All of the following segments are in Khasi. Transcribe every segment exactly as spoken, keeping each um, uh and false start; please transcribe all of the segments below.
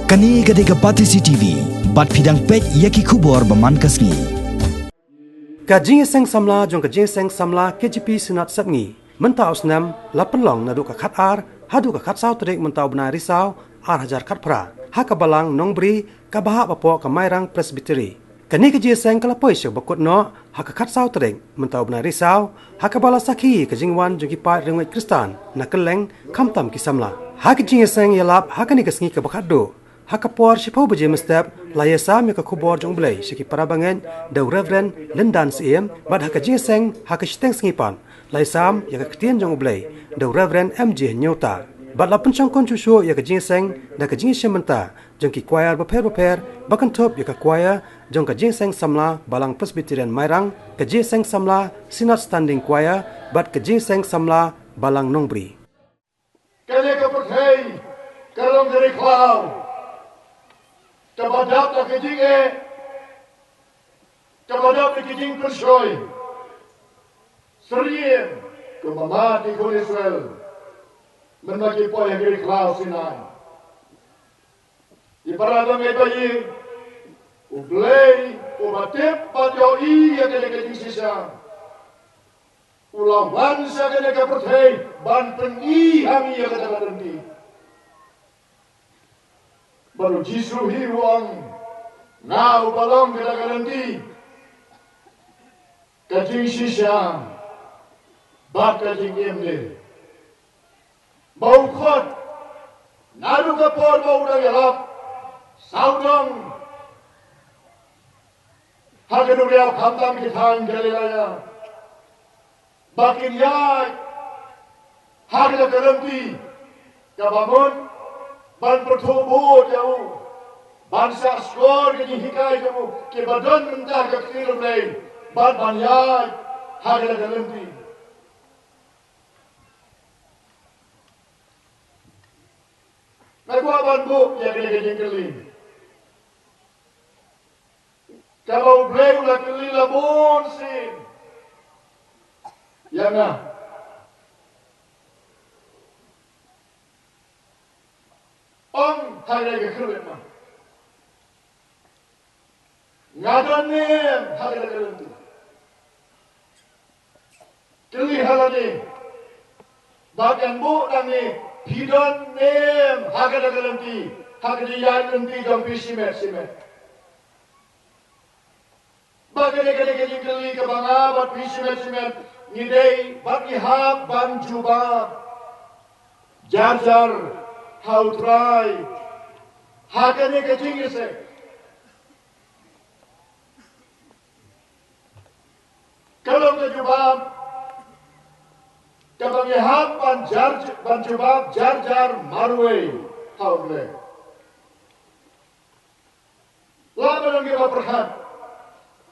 Kane ka dei ka Batesi T V, bad phi dang peit ïa ki khubor ba man ka sngi. Ka jingïaseng samla jong ka jingïaseng samla K J P Synod Sepngi mynta u snem la pynlong naduh ka khat ar haduh ka khat saw tarik mynta u bnai Risaw ar hajar khat phra ha ka Balang Nongbri, kaba hap hapoh ka Mairang Presbytery. Kane ka jingïaseng ka la poi sha ba kut noh ha ka khat saw tarik mynta u bnai Risaw, ha kaba la sakhi ka jingwan jong ki paid riewngeit Khristan na kylleng, khamtam ki samla. Ha ka jingïaseng ïalap ha kane ka sngi kaba khatduh, ha ka por shiphew baje mynstep, la ïasam ïa ka khubor jong U Blei sha ki para bangeit da u Reverend Lyndan Syiem, bad ha ka jingïaseng ha ka shiteng sngi pat la ïasam ïa ka ktien jong U Blei da u Reverend M J Hynñiewta. Bad la pynshongkun shuh shuh ïa ka jingïaseng da ka jingïashim bynta jong ki choir bapher bapher, ba kynthup ïa ka choir jong ka jingïaseng samla Balang Presbyterian Mairang, ka jingïaseng samla Synod Standing Choir, bad ka jingïaseng samla Balang Nongbri. Kane ka pyrthei ka long ka ri khlaw kaba dap da ka jingeh, kaba dap da ka jingpynshoi. Syriem ka mama ki khun Israel mynba ki poi ha ka ri khlaw Sinai. Ïa para bangeit ba ïeit, U Blei uba tip bad ïohi ïa kane ka jingshisha, u la wan sha kane ka pyrthei ban pyni ha ngi ïa kata ka lynti. Bad U Jisu hi u ong, nga uba long kata ka lynti, ka jingshisha bad ka jingim de. Ba u khot naduh ka por ba u dang ïalap sawdong ha ka duriaw, khamtam ki thaiñ Galilea, ba kin ïaid ha kata ka lynti kaba mut ban pyrthuh bud ïa u, ban shah shkor ka jinghikai jong u, kiba don mynta ha ka ktien U Blei, bad ban ïaid ha kata ka lynti. Nga kwah ban buh ïa kane ka jingkylli kaba U Blei u la kylli la bun sien ïa nga. Ong ha kane ka khyrwit ma, nga don ne em ha kane ka lynti? Kylli ha lade, bad ngan buh nangne, phi don ne em ha kane ka lynti, ha ka jingïaid lynti jong phi shimet shimet? Bad kane, kane ka jingkylli kaba nga bad phi shimet shimet ngi dei bad ngi hap ban jubab jar jar ha U Trai ha kane ka jingïaseng. Ka long ka jubab kaba ngi hap ban jar, ban jubab jar jar marwei ha U Blei. Lah ban long kiba pyrkhat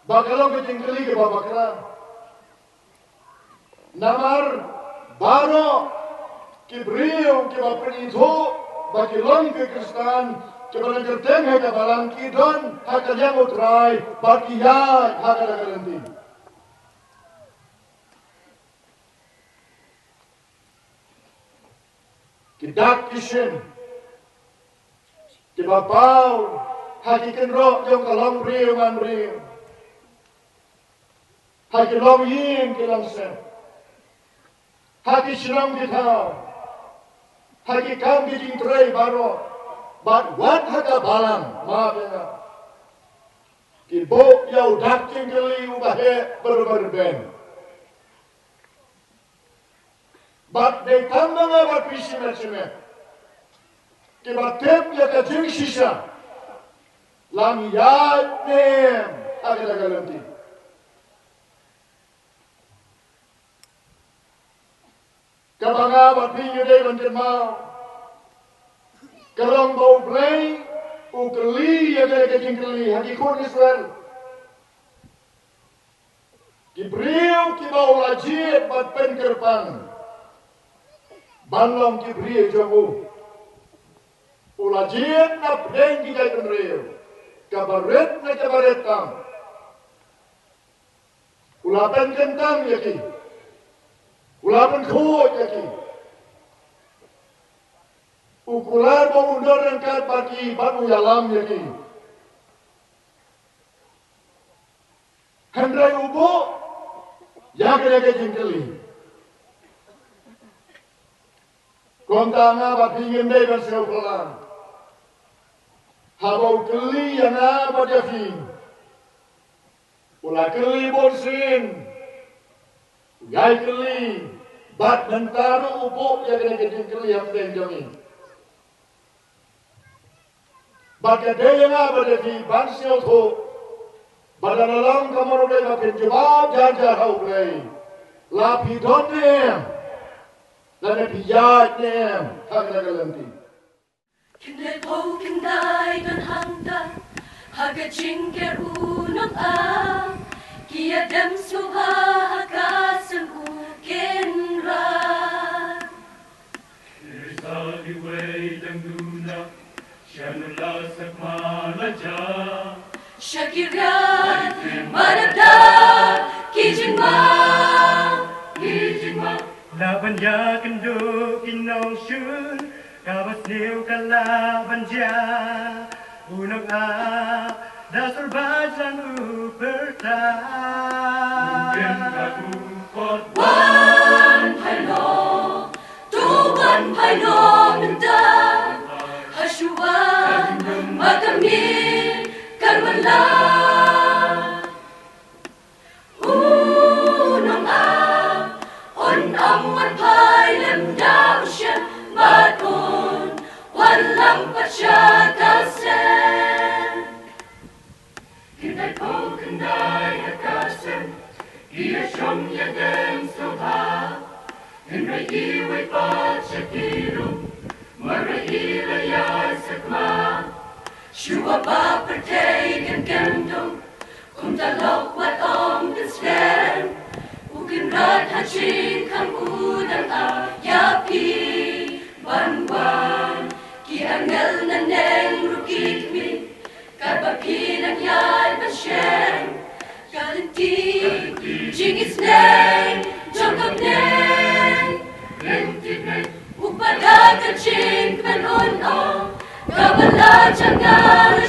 ba ka long ka jingkylli kaba bakla. Namar baroh ki briew kiba pynithuh ba ki long ki Khristan, kiba long kyrteng ha ka balang, ki don ha ka liang U Trai bad ki ïaid ha kata ka lynti. Ki dak ki shin kiba paw ha ki kynroh jong ka longbriew manbriew, ha ki longïing ki longsem, ha ki shnong ki thaw, ha ki kam ki jingtrei baroh, bad wat ha ka balang, map ïa nga, ki buh ïa u dak jingkylli uba heh bad uba rben. Bad dei tang ma nga bad phi shimet shimet kiba tip ïa ka jingshisha, la ngi ïaid ne em ha kata ka lynti. Kaba nga bad phi ngi dei ban kynmaw ka long ba U Blei u kylli ïa kane ka jingkylli ha ki khun Israel. Ki briew kiba u la jied bad pynkyrpang ban long ki briew jong u, u la jied na pdeng ki jaitbynriew, kaba rit na kaba rit tam. U la pynkyntang ïa ki, u la pynkhuid ïa ki. U kular ba un don ryngkat bad ki bad u ïalam ïa ki. Hynrei u buh ïa kane ka jingkylli. Kumta nga bad phi ngim dei ban sngewphylla haba u kylli ïa nga bad ïa phi. U la kylli bun sien. U ïai kylli bad mynta ruh u buh ïa kane ka jingkylli hapdeng jong ngi. Bad ka dei ïa nga bad ïa phi ban sngewthuh ba lada long ka mano dei ba kin jubab jar jar ha U Blei, la phi don ne em, lane phi ïaid ne em ha kane ka lynti. Khyndai phew khyndai don hangta ha ka jingker u nong ah, ki ïa dem sngewbha ha ka sem u Kynrad. Ri sa iwei dang duna, sha nu la sakma la ja. Sha ki ria, ma da da, ki jingma, ki jingma. La ban ïa kynduh ki nongshun, kaba sniew ka la ban jia. U nong ah, da sur ba jan u pyrta. Wan phai noh, to wan phai noh mynta. Ha shuwa, ma ka miet, kan wan la. U nong ah, un ym wan phai lem da u shem, bad un wan lang pat sha ka sem. Khyndai phew khyndai ha ka sem, ki ïa shong ïa dem sngewbha. Hynrei iwei pat sha ki ruh, marwei i la ïai sakma. Shuwa ba pyrthei kan kyndong, kumta lok wat ym pynslem. U Kynrad ha jingkhang u dang ai ïa phi ban wan. Ki angel na neng ruh ki khmih, katba phi nang ïai ban shem. Ka lynti jingisynei jong ka bneng, lynti bneng. U pada ka jingkmen un ong, kaba la jngai la